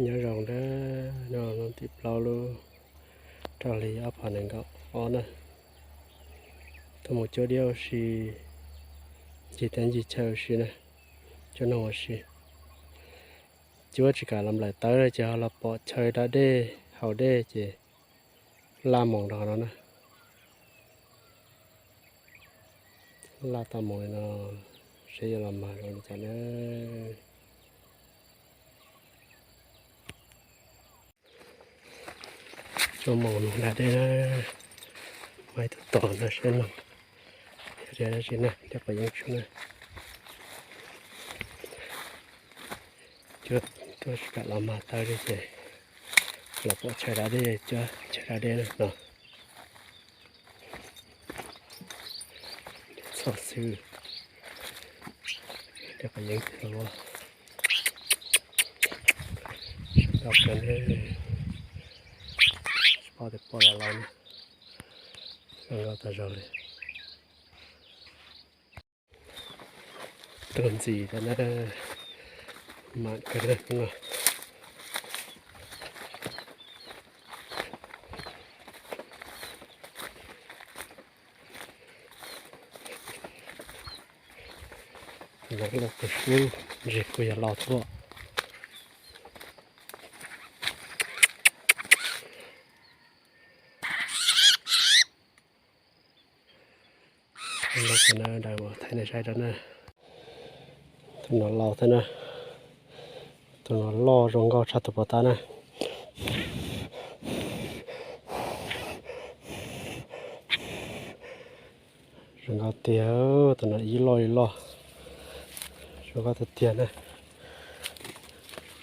Nyob zoo na, no hnub tim plaub lub rau hli ob phav nees nkaum ob na. Tuaj mus cuab diab ua si, ncig teb ncig chaw ua si na, cuab noog ua si. Cuab tsis kam los nplaim tawv ces ho los pom chaw da dej haus dej ces laj moos rau no na. Laj tau moos li no, seb yuav los mag zoo li cas na. Cuab moos noog da dej na, muaj ib tug tom no seb noog yog dab tsi na, dej quav yeeb tshoob na. Cuab tuaj tsis kam los mag tawv li ces los pom chaw da dej, cuab chaw da dej na no. Txhoj xwb, dej quav yeeb tiag lauj. Sab tau kawg, tsis paub tias poj los laus na, zoo nkauj tag zog li. Tuaj ntxiv thiab na, mam kawg na no. Lawv los tus sub ntseg kuj yog laus tuaj. Lub no na, thaij nej saib rau na. Tus no laus thiab na. Tus no loj zoo nkauj tshaj tus puas tab na. Zoo nkauj tiag, tus no ib loj ib loj. Zoo nkauj tiag tiag na.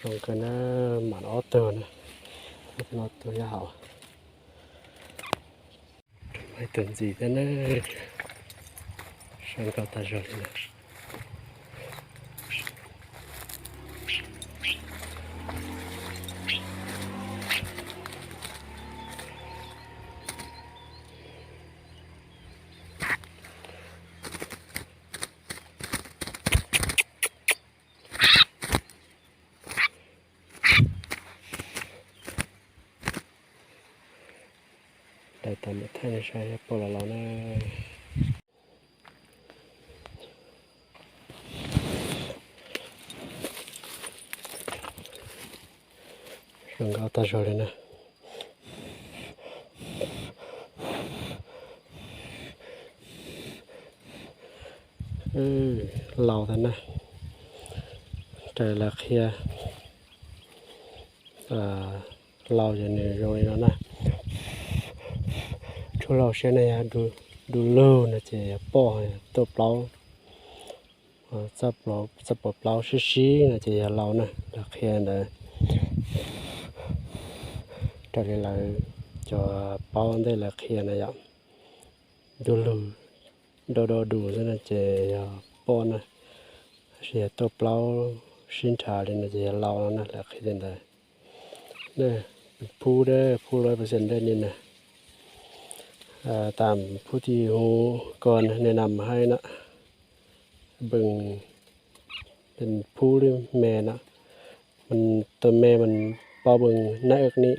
Zoo kawg na, mam ob tug na. Tus no tus yog hauv. Tus ntxiv thiab na, zoo nkauj tag zog li na. Daws tas mam thaij nej saib poj los laus na. Zoo nkauj tag zog li na. Laus tag na. Raws lawv qhia, laus ces nws zoo li no na. Tshuaj laus siab no yog du lug no ces yog poj, tuaj plaub, txaj puas plaub sib sib no ces yog laus na, lawv qhia ntawd. Raws li lawv cov paub ntej lawv qhia na yom. Du lug, do do dus xwb no ces yog poj na, tab sis yog tuaj plaub sib nrhav li no ces yog laus no na, lawv qhia li ntawd. Phub, phub loj pes xees dej ni na. Tam phub ti hu ko ne nam hais na, beem, phub li me na, tus me mas pab beem naj ewg ni,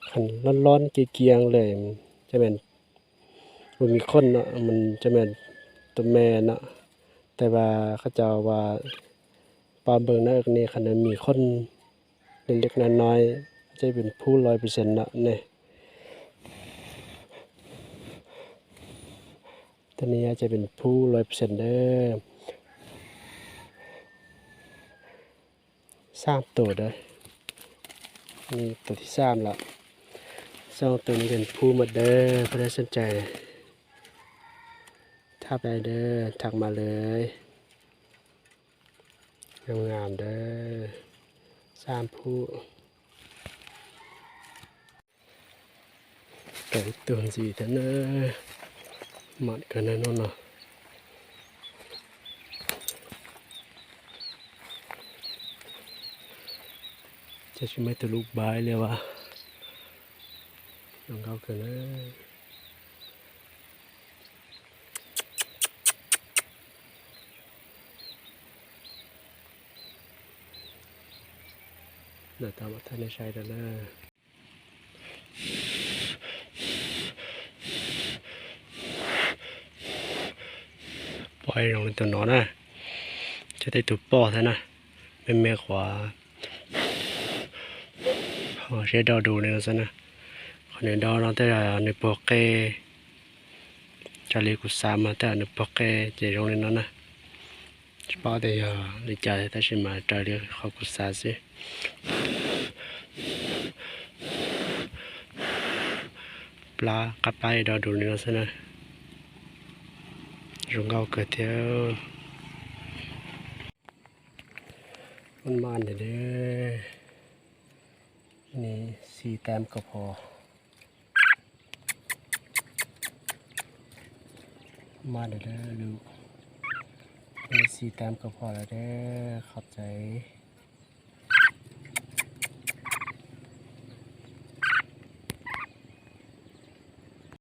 kheev loj loj kiag kiag li, cov me, tus me khoj no, cov me, tus me no, tes vas koj cov vas pab beem naj ewg ni kheev me khoj li li no no, ces phub loj pes xees no ne. Tus no ces phub loj pes xees dawb. Xab tus dawb, tus thib xab lawm. Xab tus no ces phub mas dawb, phub dawb xeeb cais. Thaj pais dawb, thaj mas lawm. Ngam ngam dawb, xab phub. Tau ib tug ntxiv thiab na, mam kawg na hnub no. Ces tsis muaj ib tug lub npaib li as, zoo nkauj kawg na. Ntawm tau mam thaij nej saib rau na. Pom zoo li tus no na, cov tej tus poj thiab na, me me quav, siab do dus li no xwb na. Qhov nws do no tej zaum nws puag qe, raws li kuv xav mas tej zaum nws puag qe ces zoo li no na. Tsis paub tias yog li cas tab sis mas raws li qhov kuv xav xwb. Plab, qab plab do dus li no xwb na. Zoo nkauj kawg thiab. Maj ntawm, nws xi tam kaum phav, maj ntawm, nws xi tam kaum phav lawm, qhov txawv